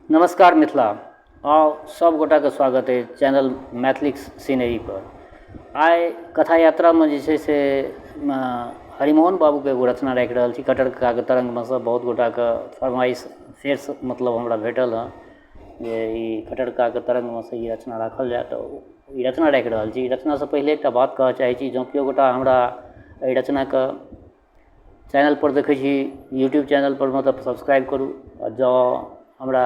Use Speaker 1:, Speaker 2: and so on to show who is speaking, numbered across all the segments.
Speaker 1: नमस्कार मिथिला, आउ सब गोटाके स्वागत अछि चैनल मैथिली सिनेरीपर। आइ कथा यात्रामे जे छै से हरिमोहन बाबूके एगो रचना राखि रहल छी खट्टर ककाके तरङ्गमे सँ। बहुत गोटाके फरमाइश फेरसँ मतलब हमरा भेटल हँ जे ई खट्टर ककाके तरङ्गमे सँ ई रचना राखल जाए, तऽ ई रचना राखि रहल छी। रचनासँ पहिले एकटा बात कहऽ चाहै छी, जँ केओ गोटा हमरा एहि रचनाके चैनलपर देखै छी यूट्यूब चैनलपर मे, तऽ सब्सक्राइब करू, आओर जँ हमरा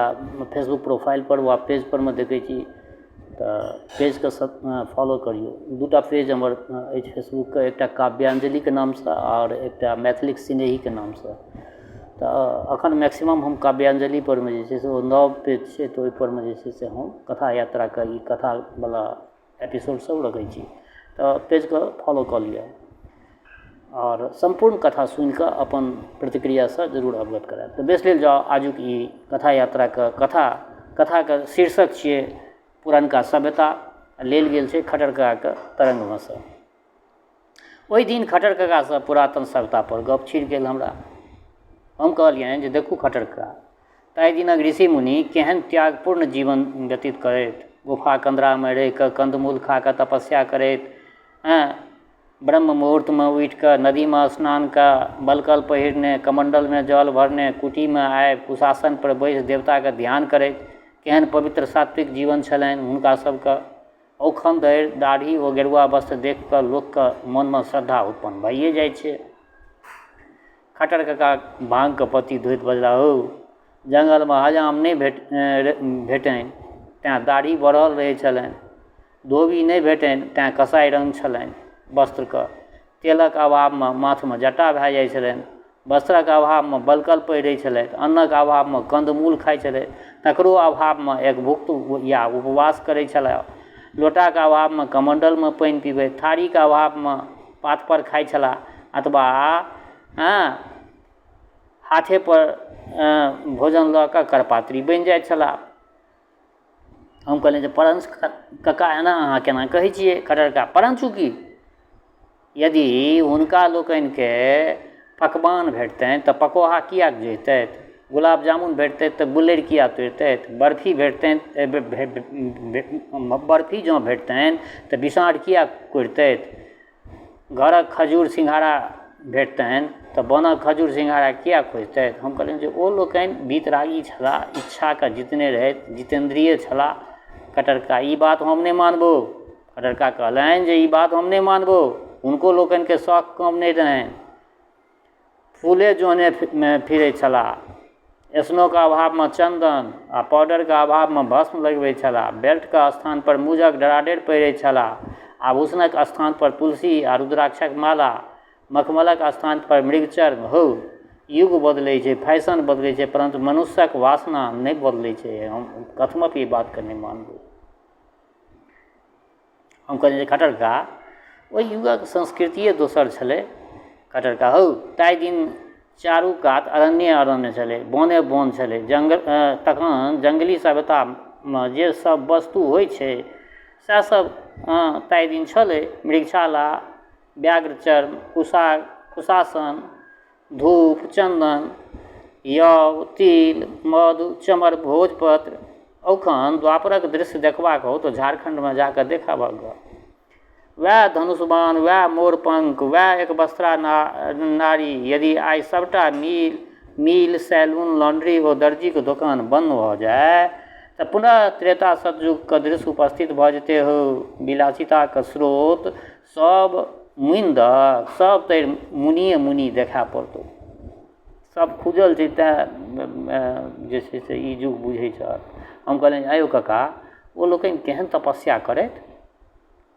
Speaker 1: फेसबुक प्रोफाइलपर वा पेजपर मे देखै छी तऽ पेजके फॉलो करिऔ। दूटा पेज हमर अछि फेसबुकके, एकटा काव्यांजलिके नामसँ आओर एकटा मैथिलीक सिनेहीके नामसँ। तऽ एखन मैक्सिमम हम काव्यांजलिपर मे जे छै से ओ नव पेज छै, तऽ ओहिपर मे जे छै से हम कथा यात्राके ई कथावला एपिसोडसब रखै छी, तऽ पेजके फॉलो कऽ लिअ आओर सम्पूर्ण कथा सुनिकऽ अपन प्रतिक्रियासँ जरूर अवगत करायब। तऽ बेस, लेल जाउ आजुक ई कथा यात्राके कथा। कथाके शीर्षक छियै पुरनका सभ्यता, लेल गेल छै खट्टर ककाके तरङ्गमे सँ। ओहि दिन खट्टर ककासँ पुरातन सभ्यतापर गप छिड़ गेल हमरा। हम कहलियनि जे देखू खट्टर कका, ताहि दिनक ऋषि मुनि केहन त्यागपूर्ण जीवन व्यतीत करैत, गुफा कन्दरामे रहिकऽ कन्दमूल खाकऽ तपस्या करैत, हँ ब्रह्म मुहूर्तमे उठिकऽ नदीमे स्नान कऽ बलकल पहिरने, कमण्डलमे जल भरने, कुटीमे आबि कुशासनपर बैसि देवताके ध्यान करैत, केहन पवित्र सात्विक जीवन छलनि हुनका सबके। औखन धरि दाढ़ी ओ गेरुआ वस्त्र देखिकऽ लोकके मनमे श्रद्धा उत्पन्न भइए जाइ छै। खट्टर कका भाँगके पत्ती धोइत बजलाह, हौ, जङ्गलमे हजाम नहि भेटनि तेँ दाढ़ी बढ़ल रहै छलनि, धोबी नहि भेटनि तेँ कसाइ रङ्ग छलनि वस्त्रके, तेलक अभावमे माथमे जटा भए जाइ छलनि, वस्त्रक अभावमे बलकल पहिरै छलथि, अन्नक अभावमे कन्दमूल खाइ छलथि, तकरो अभावमे एकभुक्त या उपवास करै छलाह, लोटाके अभावमे कमण्डलमे पानि पिबथि, थारीके अभावमे पातपर खाइ छलाह अथवा हाथेपर भोजन लऽ कऽ करपात्री बनि जाइ छलाह। हम कहलियनि जे परञ्च कका एना अहाँ केना कहै छियै? खट्टर कका, परञ्च की, यदि हुनका लोकनिके पकवान भेटतनि तऽ पकोहा किएक जोहितथि? गुलाब जामुन भेटतै तऽ गुल्लरि किएक तोड़ितथि? बर्फी भेटतनि, बर्फी जँ भेटतनि तऽ बिसाँढ़ किएक कोरितथि? घरक खजूर सिङ्घारा भेटतनि तऽ वनक खजूर सिङ्घारा किएक खोजितथि? हम कहलियनि जे ओ लोकनि वीतरागी छलाह, इच्छाके जितने रहथि, जितेन्द्रिय छलाह। खट्टर कका, ई बात हम नहि मानबौ। खट्टर कका कहलनि जे ई बात हम नहि मानबौ, हुनको लोकनिके शौक कम नहि रहनि, फूले जोहने फिरै छलाह, स्नोके अभावमे चन्दन आ पाउडरके अभावमे भस्म लगबै छलाह, बेल्टके स्थानपर मूजक डराडरि पहिरै छलाह, आभूषणक स्थानपर तुलसी आ रुद्राक्षक माला, मखमलक स्थानपर मृगचर्म। हौ, युग बदलै छै, फैशन बदलै छै, परन्तु मनुष्यक वासना नहि बदलै छै। हम कथमपि ई बातके नहि मानबै। हम कहलियनि जे खट्टर कका, ओहि युगक संस्कृतिए दोसर छलै। खट्टर कका, हौ, ताहि दिन चारू कात अरण्ये अरण्य छलै, बने बन छलै, जङ्गल। तखन जङ्गली सभ्यतामे जे सब वस्तु होइ छै सएह सब ताहि दिन छलै। मृगछाला, व्याघ्र चर्म, कुशा कुशासन, धूप, चन्दन, यव, तिल, मधु, चमर, भोजपत्र। औखन द्वापरक दृश्य देखबाक हो तऽ झारखण्डमे जाकऽ देखबक गऽ। वएह धनुषबाण, वएह मोरपंख, वएह एक वस्त्रा नारी। यदि आइ सबटा मिल, सैलून, लॉन्ड्री ओ दर्जीके दोकान बन्द भऽ जाय तऽ पुनः त्रेता सतयुगके दृश्य उपस्थित भऽ जेतै। हौ, विलासिताके स्रोत सब मुनि दहक, सब तरि मुनिए मुनि देखाए पड़तौ। सब खुजल छै, तेँ जे छै से ई युग बुझै छहक। हम कहलियनि, आँय यौ कका, ओ लोकनि केहन तपस्या करथि,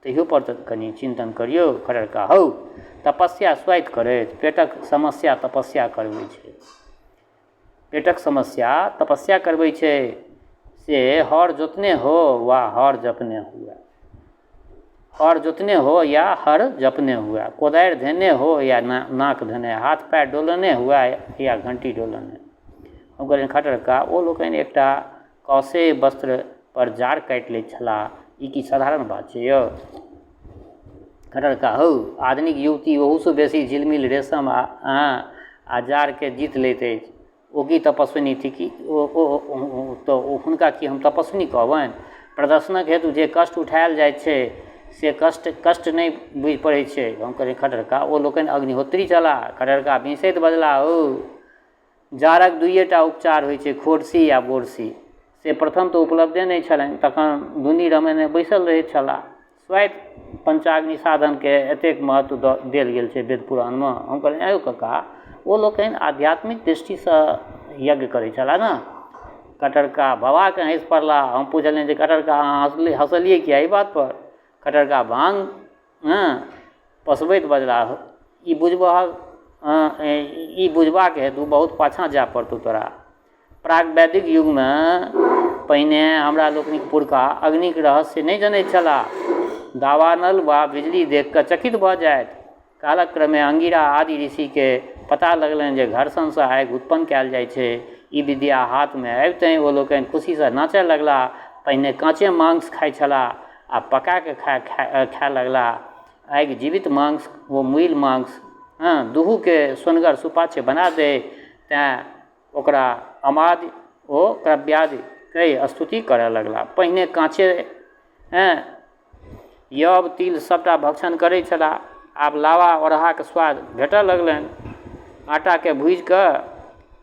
Speaker 1: तहियोपर तऽ कनि चिन्तन करियौ। खट्टर कका, हौ, तपस्या स्वाति करथि, पेटक समस्या तपस्या करबै छै, पेटक समस्या तपस्या करबै छै, से हर जोतने हो वा हर जपने हुए, हर जोतने हो या हर जपने हुए, कोदारि धेने हो या नाक धेने, हाथ पैर डोलेने हुए या घण्टी डोलेने। हम कहलियनि, खट्टर कका, ओ लोकनि एकटा कौशेय वस्त्र पर जाड़ काटि लैत छलाह, ई की साधारण बात छै यौ? खट्टर कका, हौ, आधुनिक युवती ओहूसँ बेसी झिलमिल रेशम आ जाड़के जीत लैत अछि। ओ की तपस्विनी थिकी? ओ तऽ हुनका की हम तपस्विनी कहबनि? प्रदर्शनक हेतु जे कष्ट उठायल जाइत छै से कष्ट कष्ट नहि बुझि पड़ैत छै। हम कहलियै, खट्टर कका, ओ लोकनि अग्निहोत्री छलाह। खट्टर कका बिसैत बजलाह, हौ, जाड़क दुइएटा उपचार होइ छै, खोरसी आ बोरसी। से प्रथम तऽ उपलब्धे नहि छलनि, तखन धुनी रमेने बैसल रहैत छलाह। स्वयं पञ्चाग्नि साधनके एतेक महत्व दऽ देल गेल छै वेद पुराणमे। हम कहलियनि, आँय यौ कका, ओ लोकनि आध्यात्मिक दृष्टिसँ यज्ञ करै छलाह ने। खट्टर कका भभाके हँसि पड़लाह। हम पुछलियनि जे खट्टर कका, अहाँ हँसलियै किया एहि बातपर? खट्टर कका भाँग हँ पसबैत बजलाह, ई बुझबहक, ई बुझबाक हेतु बहुत पाछाँ जाय पड़तौ तोरा। प्राग वैदिक युगमे पहिने हमरा लोकनिक पुरखा अग्निक रहस्य नहि जनैत छलाह। दावानल वा बिजली देखि कऽ चकित भऽ जाइत। कालक्रमे अंगिरा आदि ऋषिके पता लगलनि जे घर्षणसँ आगि उत्पन्न कयल जाइ छै। ई विद्या हाथमे अबितहि ओ लोकनि खुशीसँ नाचय लगलाह। पहिने काँचे मांस खाइत छलाह, आब पकाके खाय लगलाह। आगि जीवित मांस ओ मुइल मांस, हँ, दुहूके सोनगर सुपाच्य बना दै, तेँ ओकरा अमादि ओ क्रव्यादि कहि स्तुति करय लगलाह। पहिने काँचे, हँ, यव तिल सभटा भक्षण करै छलाह, आब लावा ओरहाके स्वाद भेटऽ लगलनि। आटाके भूजिकऽ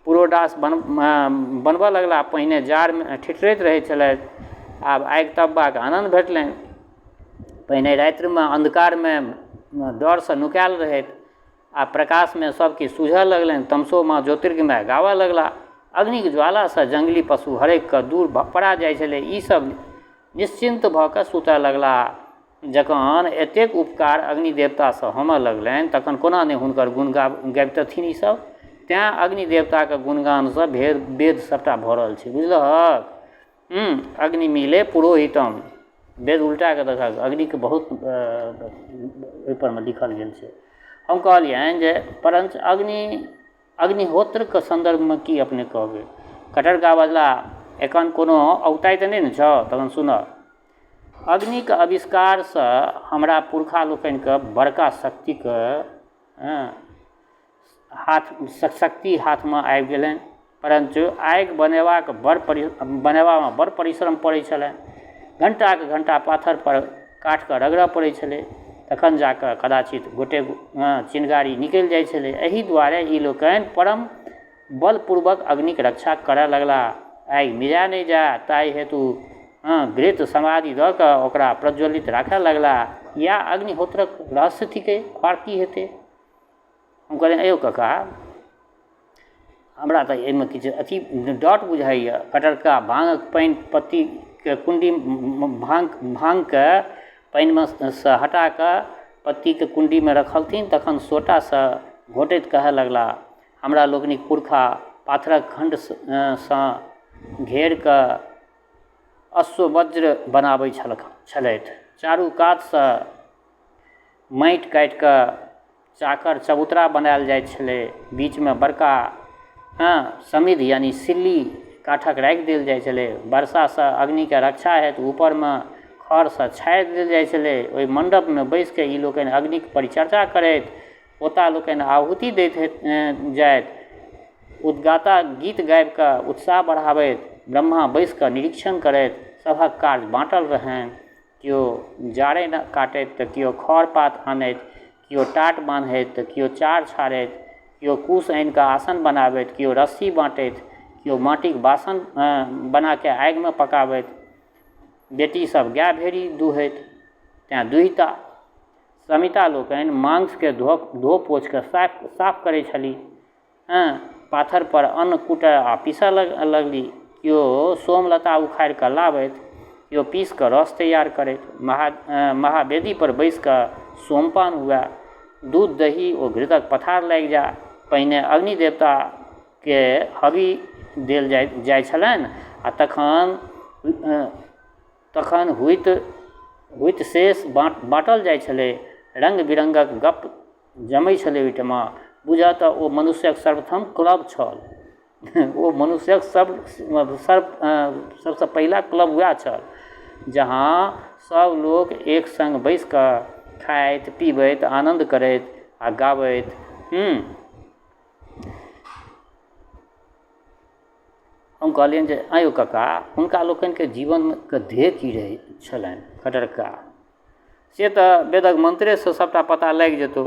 Speaker 1: पुरोडास बनबऽ लगलाह। पहिने जाड़मे ठिठुरैत रहै छलथि, आब आगि तपबाक आनन्द भेटलनि। पहिने रात्रिमे अन्धकारमे डरसँ नुकायल रहथि, आ प्रकाशमे सभकिछु सूझऽ लगलनि। तमसो माँ ज्योतिर्गमय गाबऽ लगलाह। अग्निक ज्वालासँ जङ्गली पशु हरकि कऽ दूर पड़ा जाइ छलै, ईसभ निश्चिन्त भऽ कऽ सुतऽ लगलाह। जखन एतेक उपकार अग्निदेवतासँ होमऽ लगलनि तखन कोना नहि हुनकर गुण गाबितथिन ईसभ? तेँ अग्निदेवताके गुणगानसँ वेद सभटा भरल छै, बुझलहक? अग्नि मिले पुरोहितम। वेद उल्टा कऽ देखहक, अग्निके बहुत ओहिपर मे लिखल गेल छै। हम कहलियनि जे परञ्च अग्निहोत्रके सन्दर्भमे की अपने कहबै? खट्टर कका बजलाह, एखन कोनो औगताइ तऽ नहि ने छौ? तखन सुनह। अग्निके आविष्कारसँ हमरा पुरखा लोकनिके बड़का शक्तिके हाथ शक्ति हाथमे आबि गेलनि। परञ्च आगि बनेबाक बड़ बनेबामे बड़ परिश्रम पड़ै छलनि। घण्टाके घण्टा पाथरपर काठके रगड़ऽ पड़ै छलै, तखन जाकऽ कदाचित गोटेक चिनगारी निकलि जाइ छलै। एहि दुआरे ई लोकनि परम बलपूर्वक अग्निके रक्षा करऽ लगलाह। आगि मिझा नहि जाए ताहि हेतु घृत समाधि दऽ कऽ ओकरा प्रज्वलित राखऽ लगलाह। इएह अग्निहोत्रक रहस्य थिकै, आओर की हेतै? हम कहलियनि, आँय यौ काका, हमरा तऽ एहिमे किछु अथी डाउट बुझाइए। खट्टर कका भाँगक पानि पत्तीके कुण्डी भाँगके पानिमे सँ हटा कऽ पत्तीके कुण्डीमे रखलथिन, तखन सोटासँ घोँटैत कहऽ लगलाह, हमरा लोकनिक पुरखा पाथरक खण्डसँ घेर कऽ अश्ववज्र बनाबै छलथि। चारू कातसँ माटि काटि कऽ चाकर चबूतरा बनायल जाइत छलै। बीचमे बड़का, हँ, समिध यानि सिल्ली काठक राखि देल जाइत छलै। वर्षासँ अग्निके रक्षा हेतु ऊपरमे खरसँ छाड़ि देल जाइत छलै। ओहि मण्डपमे बैसिकऽ ई लोकनि अग्निके परिचर्चा करथि। पोता लोकनि आहुति दैत जाथि। उद्गाता गीत गाबिकऽ उत्साह बढ़ाबथि। ब्रह्मा बैसिकऽ निरीक्षण करथि। सभक काज बाँटल रहनि। केओ जारनि काटथि तऽ केओ खर पात आनथि, केओ टाट बान्हथि तऽ केओ चार छाड़थि, केओ कुश आनिकऽ आसन बनाबथि, केओ रस्सी बाँटथि, केओ माटिक बासन बनाकऽ आगिमे पकाबथि। बेटीसभ गाय भेड़ी दुहथि, तेँ दुहिता। समिता लोकनि मांसके धो पोछिकऽ साफ करै छलीह। हँ, पाथरपर अन्न कूटय आ पीसय लगली। केओ सोमलता उखाड़ि कऽ लाबथि, केओ पीस कऽ रस तैयार करथि। महावेदीपर बैसि कऽ सोमपान हुए। दूध, दही ओ घृतक पथार लागि जाय। पहिने अग्नि देवताके हवि देल जाइ छलनि आ तखन होइत शेष बाँटल जाइ छलै। रङ्ग बिरङ्गक गप जमै छलै ओहिठमा। बुझऽ तऽ ओ मनुष्यक सर्वप्रथम क्लब छल। ओ मनुष्यक सबसँ पहिला क्लब वएह छल, जहाँ सब लोक एक सङ्ग बैस कऽ खाइत पीबैत आनन्द करैत आ गाबैत। हम कहलियनि जे आँय यौ कका, हुनका लोकनिके जीवनके ध्येय की रहै छलनि? खट्टर कका, से तऽ वेदक मन्त्रेसँ सबटा पता लागि जेतौ।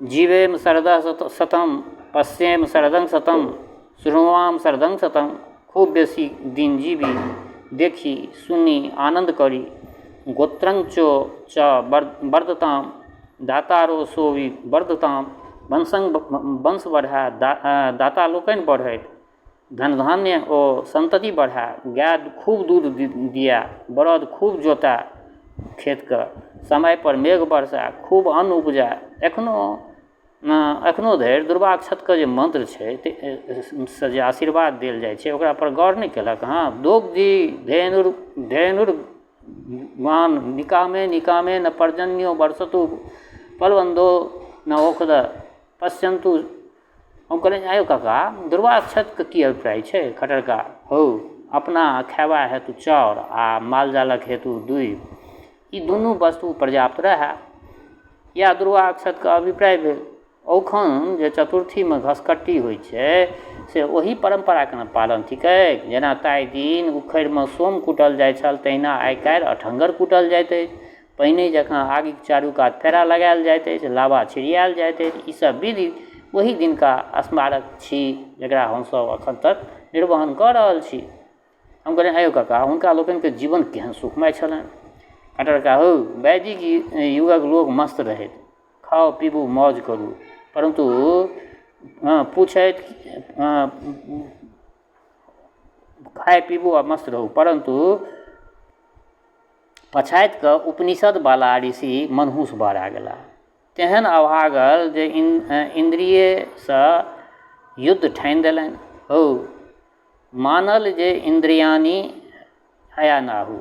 Speaker 1: जीवेम शरदः शतम पश्येम शरदं शतम शृणुआम शरदं शतम। खूब बेसी दिन जीवी, देखी, सुनी, आनन्द करी। गोत्रञ्चो च वर्धताम दातारो सोवि वर्धताम। वंशं वंश बढ़ाए, दाता लोकनि बढ़थि, धन धान्य ओ सन्तति बढ़ाए, गाय खूब दूध दिए, बरद खूब जोताए खेतके, समयपर मेघ बरसाए, खूब अन्न उपजाए। एखनो धरि दुर्वाक्षतके जे मन्त्र छै से जे आशीर्वाद देल जाइ छै ओकरा पर गौर नहि केलक हँ। दोग्धि धेनुर धेनुर मान निकामे निकामे न पर्जन्यो वर्षतु पलवन्दो न औखद पश्यन्तु। हम कहलियनि आँय यौ काका, दुर्वाक्षतके की अभिप्राय छै? खट्टर कका, हौ, अपना खयबा हेतु चाउर आ मालजालक हेतु दूभि, ई दुनू वस्तु पर्याप्त रहए, इएह दुर्वाक्षतके अभिप्राय भेल। औखन जे चतुर्थीमे घसकट्टी होइ छै से ओही परम्पराके ने पालन थिकै। जेना ताहि दिन उखड़िमे सोम कुटल जाइ छल, तहिना आइ काल्हि अठङ्गर कुटल जाइत अछि। पहिने जकाँ आगिक चारू कात फेरा लगायल जाइत अछि, लावा छिड़ियायल जाइत अछि। ईसब विधि ओहि दिनका स्मारक छी जकरा हमसब एखन तक निर्वहन कऽ रहल छी। हम कहलियनि आँय यौ काका, हुनका लोकनिके जीवन केहन सुखमय छलनि? खट्टर कका, हौ, वैदिक युगक लोक मस्त रहथि, खाउ पीबू मौज करू। परन्तु पूछथि, खाइ पीबू आ मस्त रहू। परन्तु पछातिके उपनिषदवला ऋषि मनहूस बहरा गेला, तेहन अभागल जे इन्द्रियसँ युद्ध ठानि देलनि। हौ, मानल जे इन्द्रियाणि हयानाहु,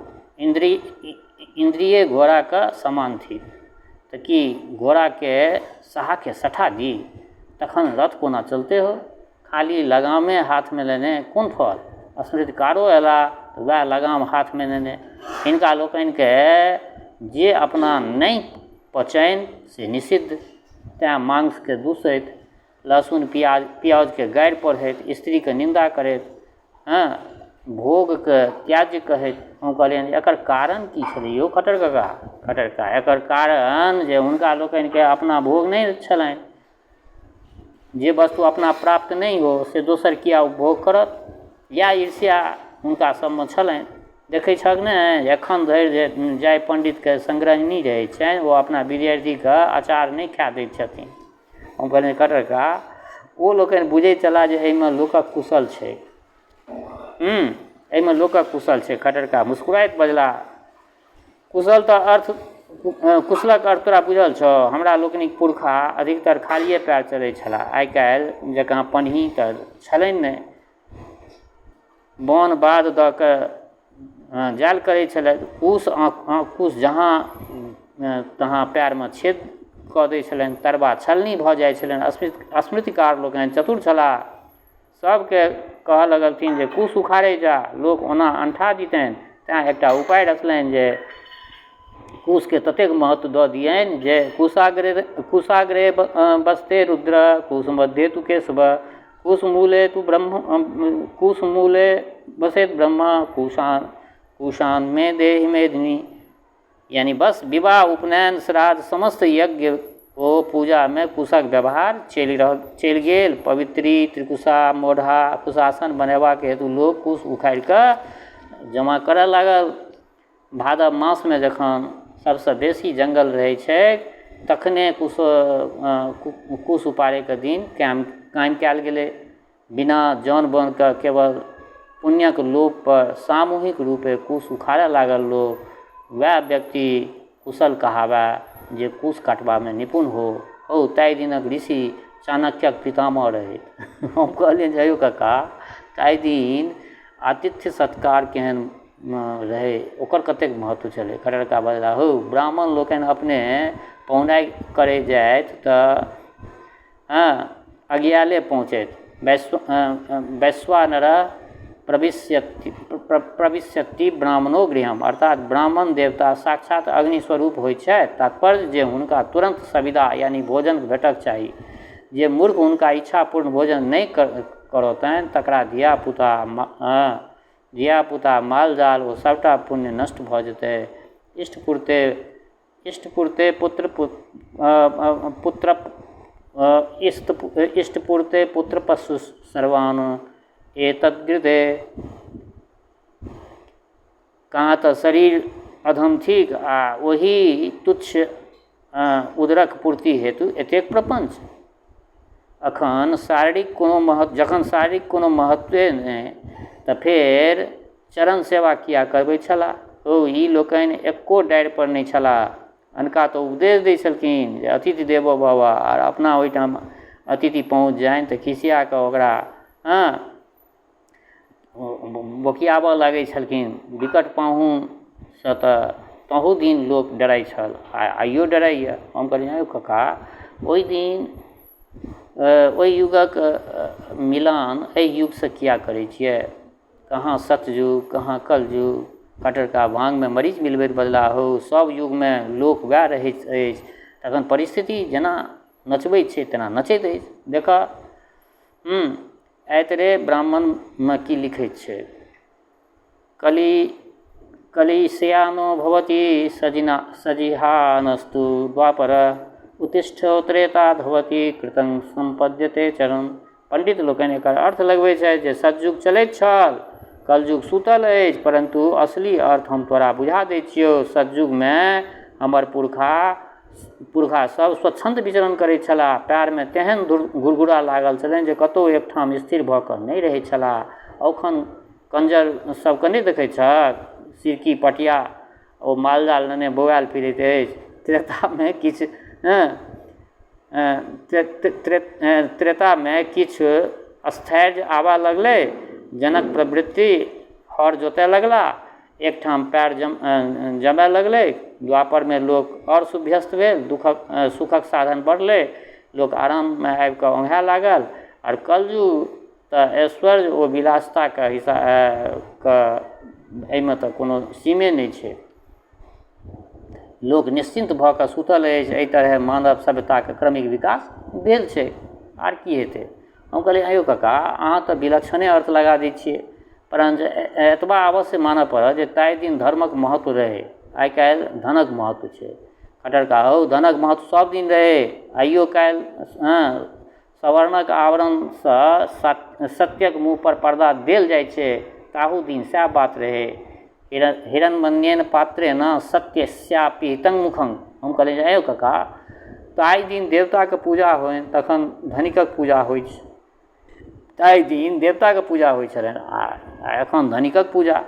Speaker 1: इन्द्रिय घोड़ाके समान थिक, तऽ की घोड़ाके साहाके सठा दी तखन रथ कोना चलतै हौ? खाली लगामे हाथमे लेने कोन फल? स्मृतिकारो अयलाह तऽ वएह लगाम हाथमे लेने। हिनका लोकनिके जे अपना नहि पचनि से निषिद्ध, तेँ मांसके दूसैत, लहसुन प्याजके गारि पढ़ैत, स्त्रीके निन्दा करैत, हँ, भोगके त्याज्य कहैत। हम कहलियनि एकर कारण की छलै यौ खट्टर कका? खट्टर कका, एकर कारण जे हुनका लोकनिके अपना भोग नहि छलनि। जे वस्तु अपना प्राप्त नहि हो से दोसर किया उपभोग करत? इएह ईर्ष्या हुनका सबमे छलनि। देखै छहक ने, एखन धरि जे जाहि पण्डितके संग्रहणी रहै छनि ओ अपना विद्यार्थीके अचार नहि खाए दैत छथिन। हम कहलियनि खट्टर कका, ओ लोकनि बुझैत छलाह जे एहिमे लोकक कुशल छै, एहिमे लोकक कुशल छै। खट्टर कका मुस्कुराइत बजलाह, कुशल तऽ अर्थ कुशलक अर्थ तोरा बुझल छौ? हमरा लोकनिक पुरखा अधिकतर खालिए पएर चलै छलाह, आइ काल्हि जकाँ पनही तऽ छलनि नहि। बन बाध दऽ कऽ जायल करै छलथि। कुश कुश जहाँ तहाँ पएरमे छेद कऽ दै छलनि, तरबा छलनी भऽ जाइ छलनि। स्मृतिकार लोकनि चतुर छलाह, सबके कहऽ लगलथिन जे कुश उखाड़ै जा, लोक ओना अनठा दितनि, तेँ एकटा उपाय रचलनि जे कुशके ततेक महत्व दऽ दियनि जे कुशाग्रे कुशाग्रे बसते रुद्र कुश मध्ये तु केशव कुशमूले तु ब्रह्म कुशमूले बसैत ब्रह्मा कुशान कुशान मे देहि मेदिनी। यानी बस विवाह उपनयन श्राद्ध समस्त यज्ञ ओ पूजामे कुशक व्यवहार चलि गेल। पवित्री त्रिकुशा मोढ़ा कुशासन बनेबाक हेतु लोक कुश उखाड़ि कऽ जमा करऽ लागल। भादव मासमे जखन सबसँ बेसी जङ्गल रहै छै तखने कुश कुश उपाड़ैके दिन कायम कयल गेलै। बिना जन बोनिके केवल पुण्यक लोभपर सामूहिक रूपे कुश उखाड़ऽ लागल लोक। वएह व्यक्ति कुशल कहाबै जे कुश काटबामे निपुण हो। हौ, ताहि दिनक ऋषि चाणक्यक पितामह रहथि। हम कहलियनि जे यौ कका, ताहि दिन आतिथ्य सत्कार केहन रहै, ओकर कतेक महत्व छलै? खट्टर कका बजलाह, हौ, ब्राह्मण लोकनि अपने पहुनाइ करै जाथि तऽ हँ अगियाले पहुँचथि। वैश्वानर प्रविश्यति ब्राह्मणो गृहम, अर्थात ब्राह्मण देवता साक्षात अग्नि स्वरूप होइ छथि। तात्पर्य जे हुनका तुरन्त सविधा यानि भोजन भेटक चाही। जे मूर्ख हुनका इच्छापूर्ण भोजन नहि करौतनि तकरा धियापुता, धियापुता, मालजाल ओ सभटा पुण्य नष्ट भऽ जेतै। इष्टपूर्ते इष्टपूर्ते पुत्र पुत्र इष्टपूर्ते पुत्र पशु सर्वान एतद्गृते। कहाँ तऽ शरीर अधम थिक आ ओही तुच्छ उदरक पूर्ति हेतु एतेक प्रपञ्च। अखन शारीरिक कोनो महत्व, जखन शारीरिक कोनो महत्वे नहि तऽ फेर चरण सेवा किया करबै छलाह? हौ, ई लोकनि एको डारिपर नहि छलाह। अनका तऽ उपदेश दै छलखिन जे अतिथि देवो भवः, आर अपना ओहिठाम अतिथि पहुँच जानि तऽ खिसिया कऽ ओकरा हँ बोकियाबऽ लागै छलखिन। विकट पाहुनसँ तऽ ताहू दिन लोक डराइ छल आ आइयो डराइए। हम कहलियै, आँय यौ कका, ओहि दिन ओहि युगक मिलान एहि युगसँ किया करै छियै? कहाँ सतयुग, कहाँ कलयुग? खट्टर कका भाँगमे मरीच मिलबैत बजलाह, हौ, सभ युगमे लोक वएह रहैत अछि, तखन परिस्थिति जेना नचबै छै तेना नचैत अछि। देखह, ऐतरेय ब्राह्मणमे की लिखैत छै? कलि कलिशयानो भवति सजिना सजिहानस्तु द्वापर उत्तिष्ठ त्रेता भवति कृतं सम्पद्यते चरण। पण्डित लोकनि एकर अर्थ लगबै छथि जे सतयुग चलैत छल, कलयुग सुतल अछि, परन्तु असली अर्थ हम तोरा बुझा दै छियौ। सतयुगमे हमर पुरखा पुरखा सब स्वच्छन्द विचरण करैत छलाह। पएरमे तेहन घुरघुरा लागल छलनि जे कतहु एकठाम स्थिर भऽ कऽ नहि रहैत छलाह। औखन कंजर सबके नहि देखै छहक, सिरकी पटिया ओ मालजाल लेने बौआयल फिरैत अछि। त्रेतामे किछु हँ त्रेतामे किछु स्थैर्य आबऽ लगलै। जनक प्रवृत्ति हर जोतय लगला, एकठाम पएर जमय लगलै। द्वापरमे लोक आओर सुभ्यस्त भेल, दुःखक सुखक साधन बढ़लै, लोक आराममे आबिकऽ औँघाय लागल। आओर कलयुग तऽ ऐश्वर्य ओ विलासिताके हिसाब के एहिमे तऽ कोनो सीमे नहि छै। लोक निश्चिन्त भऽ कऽ सुतल अछि। एहि तरहेँ मानव सभ्यताके क्रमिक विकास भेल छै, आर की हेतै? हम कहलियै, आँय यौ कका, अहाँ तऽ विलक्षणे अर्थ लगा दै छियै, परञ्च एतबा अवश्य मानऽ पड़त जे ताहि दिन धर्मक महत्व रहै, आइ काल्हि धनक महत्व छै। खट्टर कका, हौ, धनक महत्व सब दिन रहै, आइयो काल्हि हँ सवर्णक आवरणसँ सत्यक मुँहपर पर्दा देल जाइ छै, ताहू दिन सएह बात रहै। हिरण्मन्येन पात्रेण सत्यस्यापिहितं मुखं। हम कहलियै जे आँय यौ कका, ताहि दिन देवताके पूजा होइन, तखन धनिकक पूजा होइ छै। ताहि दिन देवताके पूजा होइ छलनि आ एखन धनिकक पूजा।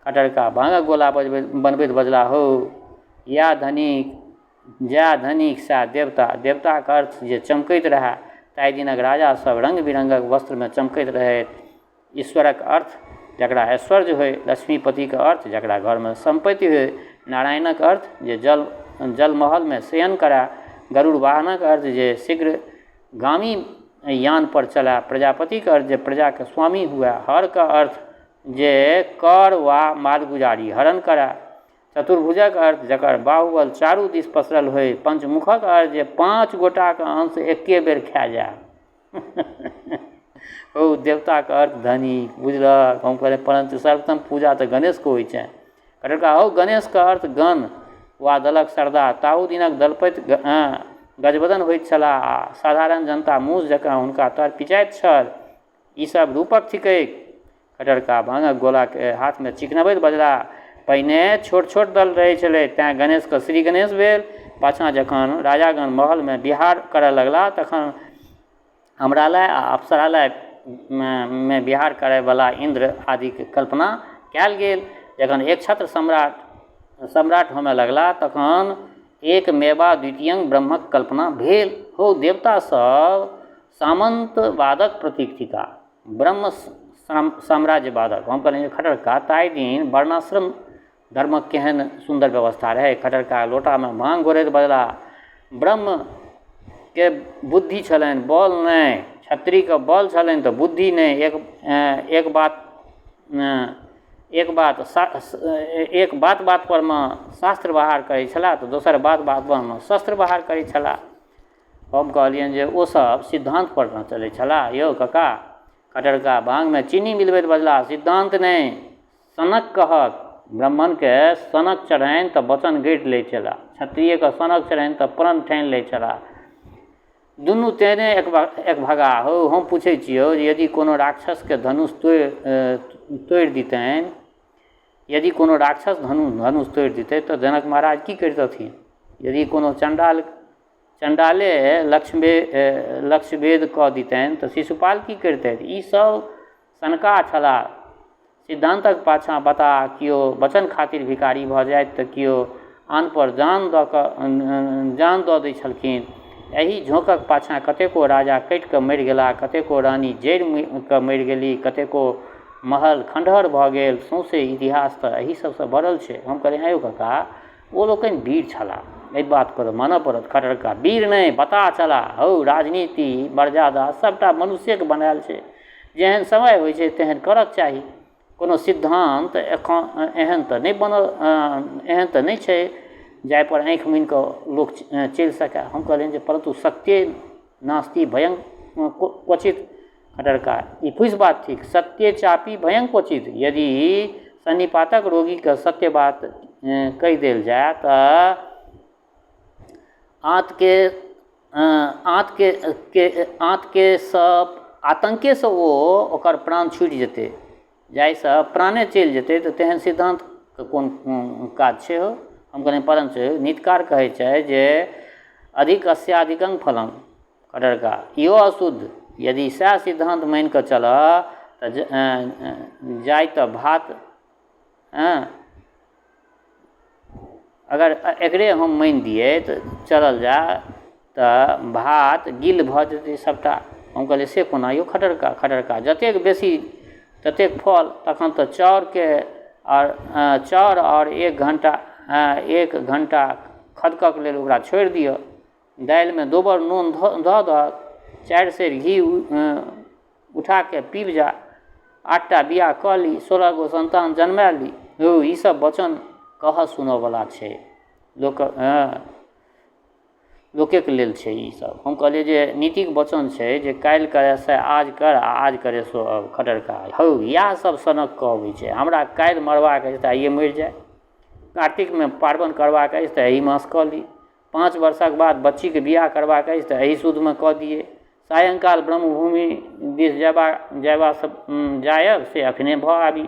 Speaker 1: खट्टर कका भाँगक गोला बनबैत बजलाह, हौ, इएह धनिक, जएह धनिक सएह देवता। देवताके अर्थ जे चमकैत रहए। ताहि दिनक राजा सब रङ्ग बिरङ्गक वस्त्रमे चमकैत रहथि। ईश्वरक अर्थ जकरा ऐश्वर्य होइ, लक्ष्मीपतिके अर्थ जकरा घरमे सम्पत्ति होइ, नारायणक अर्थ जे जल जलमहलमे शयन करए, गरुड़ वाहनक अर्थ जे शीघ्रगामी यानपर चलए, प्रजापतिके अर्थ जे प्रजाके स्वामी हुए, हरके अर्थ जे कर वा मालगुजारी हरण करए, चतुर्भुजक अर्थ जकर बाहुबल चारू दिस पसरल होइ, पञ्चमुखक अर्थ जे 5 गोटाके अंश एके बेर खा जाए। हौ, देवताके अर्थ धनिक, बुझलक? हम कहलियै, परन्तु सर्वप्रथम पूजा तऽ गणेशके होइ छनि। खट्टर कका, हौ, गणेशके अर्थ गण वा दलक सरदार। ताहू दिनक दलपति गजबदन होइत छलाह आ साधारण जनता मूस जकाँ हुनका तर पिचाइत छल। ई सब रूपक थिकै। खट्टर कका भाँगक गोलाके हाथमे चिकनबैत बजलाह, पहिने छोट छोट दल रहै छलै, तैँ गणेशके श्री गणेश भेल। पाछाँ जखन राजागण महलमे बिहार करऽ लगलाह तखन अमरालय आ अप्सरालयमे बिहार करयवला इन्द्र आदिके कल्पना कयल गेल। जखन एकछत्र सम्राट होमय लगलाह तखन एकमेवा द्वितीयं ब्रह्मक कल्पना भेल। हौ, देवता सब सामन्तवादक प्रतीक थिकाह, ब्रह्म साम्राज्यवादक। हम कहलियै, खट्टर कका, ताहि दिन वर्णाश्रम धर्मक केहन सुन्दर व्यवस्था रहै। खट्टर कका लोटामे भाँग घोरैत बजलाह, ब्रह्मके बुद्धि छलनि, बल नहि। क्षत्रियके बल छलनि तऽ बुद्धि नहि। एक बात एक बात बात परमे शास्त्र बहार करै छलाह तऽ दोसर बात बात परमे शस्त्र बहार करै छलाह। हम कहलियनि जे ओ सब सिद्धान्त पर ने चलै छलाह यौ कका। खट्टर कका भाँगमे चीनी मिलबैत बजलाह, सिद्धान्त नहि, सनक कहक। ब्राह्मणकेँ सनक चढ़नि तऽ वचन गढ़ि लैत छलाह, क्षत्रियकेँ सनक चढ़नि तऽ प्रण ठानि लैत छलाह। दुनू तेहने एकभगाह। हौ, हम पूछै छियौ जे यदि कोनो राक्षसके धनुष तोड़ि दितनि, यदि कोनो राक्षस धनुष तोड़ि दितै तऽ जनक महाराज की करितथिन? यदि कोनो चण्डाले लक्ष्यभेद कऽ दितनि तऽ शिशुपाल की करितथि? ई सब सनकाह छलाह। सिद्धान्तक पाछाँ बताह केओ वचन खातिर भिखारी भऽ जाइत तऽ केओ आनपर जान दऽ कऽ जान दऽ दै छलखिन। एहि झोँकक पाछाँ कतेको राजा कटिकऽ मरि गेलाह, कतेको रानी जरिकऽ मरि गेलीह, कतेको महल खण्डहर भऽ गेल। सौँसे इतिहास तऽ एही सबसँ भरल छै। हम कहलियै, आँय यौ कका, ओ लोकनि वीर छलाह, एहि बातके तऽ मानऽ पड़त। खट्टर कका वीर नहि, बताह छलाह। हौ, राजनीति, मर्यादा सबटा मनुष्यके बनायल छै। जेहन समय होइ छै तेहन करऽके चाही। कोनो सिद्धान्त एखन एहन तऽ नहि बनल, एहन तऽ नहि छै जाहिपर आँखि मुनिकऽ लोक चलि सकै। हम कहलियनि जे परन्तु सत्ये नास्ति भयं क्वचित। खट्टर कका ई फूसि बात थिक। सत्ये चापि भयं क्वचित। यदि सन्निपातक रोगीके सत्य बात कहि देल जाय तऽ आँतके सब आतङ्केसँ ओ ओकर प्राण छुटि जेतै, जाहिसँ प्राणे चलि जेतै, तऽ तेहन सिद्धान्तके कोन काज छै हौ? हम कहलियनि, परञ्च नीतिकार कहै छै जे अधिकस्याधिकं फलम। खट्टर कका इहो अशुद्ध। यदि सएह सिद्धान्त मानिकऽ चलऽ तऽ जाइ तऽ भात, अगर एकरे हम मानि दियै तऽ चलल जाय तऽ भात गिल भऽ जेतै सबटा। हम कहलियै, से कोना यौ खट्टर कका? खट्टर कका जतेक बेसी ततेक फल। तखन तऽ चाउरके आओर चाउर आओर एक घण्टा खदकऽके लेल ओकरा छोड़ि दिअ, दालिमे दोबर नून दऽ दहक, 4 सेर घी उठाके पीबि जा, 8टा बियाह कऽ ली, 16 गो सन्तान जन्मा ली। हौ, ई सब वचन कहऽ सुनऽवला छै, लोक लोकेके लेल छै ई सब। हम कहलियै जे नीतिक वचन छै जे काल्हि करे से आज कर आ आज करे सो अब। खट्टर कका हौ, इएह सब सनक कहबै छै। हमरा काल्हि मरबाक अछि तऽ आइए मरि जाय, कार्तिकमे पार्वण करबाक अछि तऽ एहि मास कऽ ली, 5 वर्षक बाद बच्चीके बियाह करबाक अछि तऽ एहि सूदमे कऽ दियै, सायंकाल ब्रह्मभूमि दिस जयबासँ जायब से अखने भऽ आबी।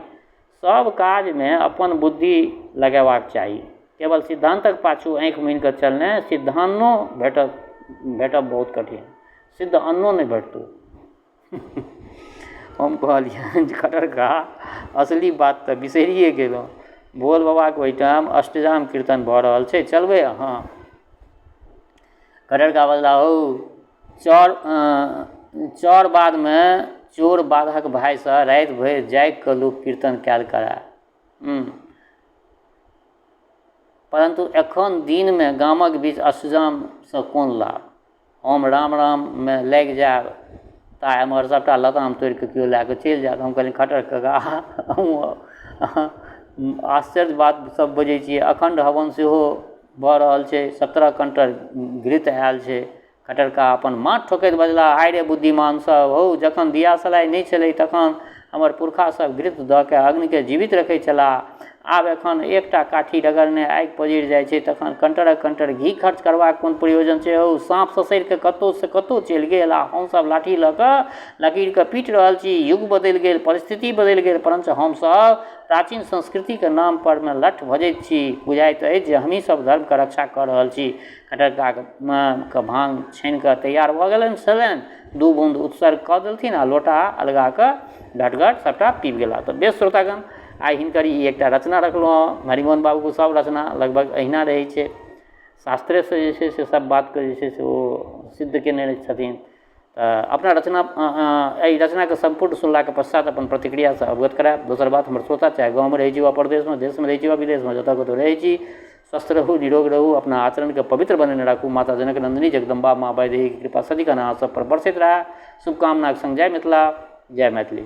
Speaker 1: सब काजमे अपन बुद्धि लगेबाक चाही। केवल सिद्धान्तक पाछू आँखि मुनिकऽ चलने सिद्धान्नो भेटब बहुत कठिन, सिद्ध अन्नो नहि भेटतौ। हम कहलियनि जे खट्टर कका असली बात तऽ बिसरिए गेलहुँ। भोल बाबाके ओहिठाम अष्टजाम कीर्तन भऽ रहल छै, चलबै अहाँ? खट्टर कका बजलाह, हौ, चौर बाधमे चोर बाधक भाइसँ राति भरि जागिकऽ लोक कीर्तन कयल करए, परन्तु एखन दिनमे गामक बीच अष्टजामसँ कोन लाभ? हम राम राममे लागि जायब ता एम्हर सबटा लताम तोड़िकऽ केओ लए कऽ चलि जायत। हम कहलियनि, खट्टर कका अहूँ आश्चर्य बात सब बजै छियै। अखण्ड हवन सेहो भऽ रहल छै, 17 कंटर घृत आयल छै। खट्टर कका अपन माथ ठोकैत बजलाह, हाय रे बुद्धिमान सब, हौ, जखन दियासलाइ नहि छलै तखन हमर पुरखा सब घृत दऽ कऽ अग्निके जीवित रखै छलाह। आब एखन एकटा काठी रगड़ने आगि पजरि जाइ छै, तखन कंटरक कंटर घी खर्च करबाक कोन प्रयोजन छै? हौ, साँप ससरि कऽ कतहुसँ कतहु चलि गेल आ हमसभ लाठी लऽ कऽ लकीरके पीट रहल छी। युग बदलि गेल, परिस्थिति बदलि गेल, परञ्च हमसभ प्राचीन संस्कृतिके नाम परमे लठ भजैत छी। बुझाइत अछि जे हमही सब धर्मके रक्षा कऽ रहल छी। खट्टर ककाके भाँग छानिकऽ तैयार भऽ गेलनि छलनि, 2 बूँद उत्सर्ग कऽ देलथिन आ लोटा अलगा कऽ घट घट सबटा पीबि गेलाह। तऽ बेस श्रोतागण, आइ हिनकर ई एकटा रचना रखलहुँ हँ। हरिमोहन बाबूके सब रचना लगभग एहिना रहै छै, शास्त्रेसँ जे छै से सब बातके जे छै से ओ सिद्ध केने छथिन। तऽ अपना रचना एहि रचनाके सम्पूर्ण सुनलाके पश्चात अपन प्रतिक्रियासँ अवगत करायब। दोसर बात, हमर श्रोता चाहे गाँवमे रहै छी वा परदेशमे, देशमे रहै छी वा विदेशमे, जतऽ कतहु रहै छी, स्वस्थ रहू, निरोग रहू, अपना आचरणके पवित्र बनेने राखू। माता जनक नन्दिनी जगदम्बा माँ वैदेहीके कृपा सदिखन अहाँ सब पर बरसैत रहए। शुभकामनाके संग जय मिथिला, जय मैथिली।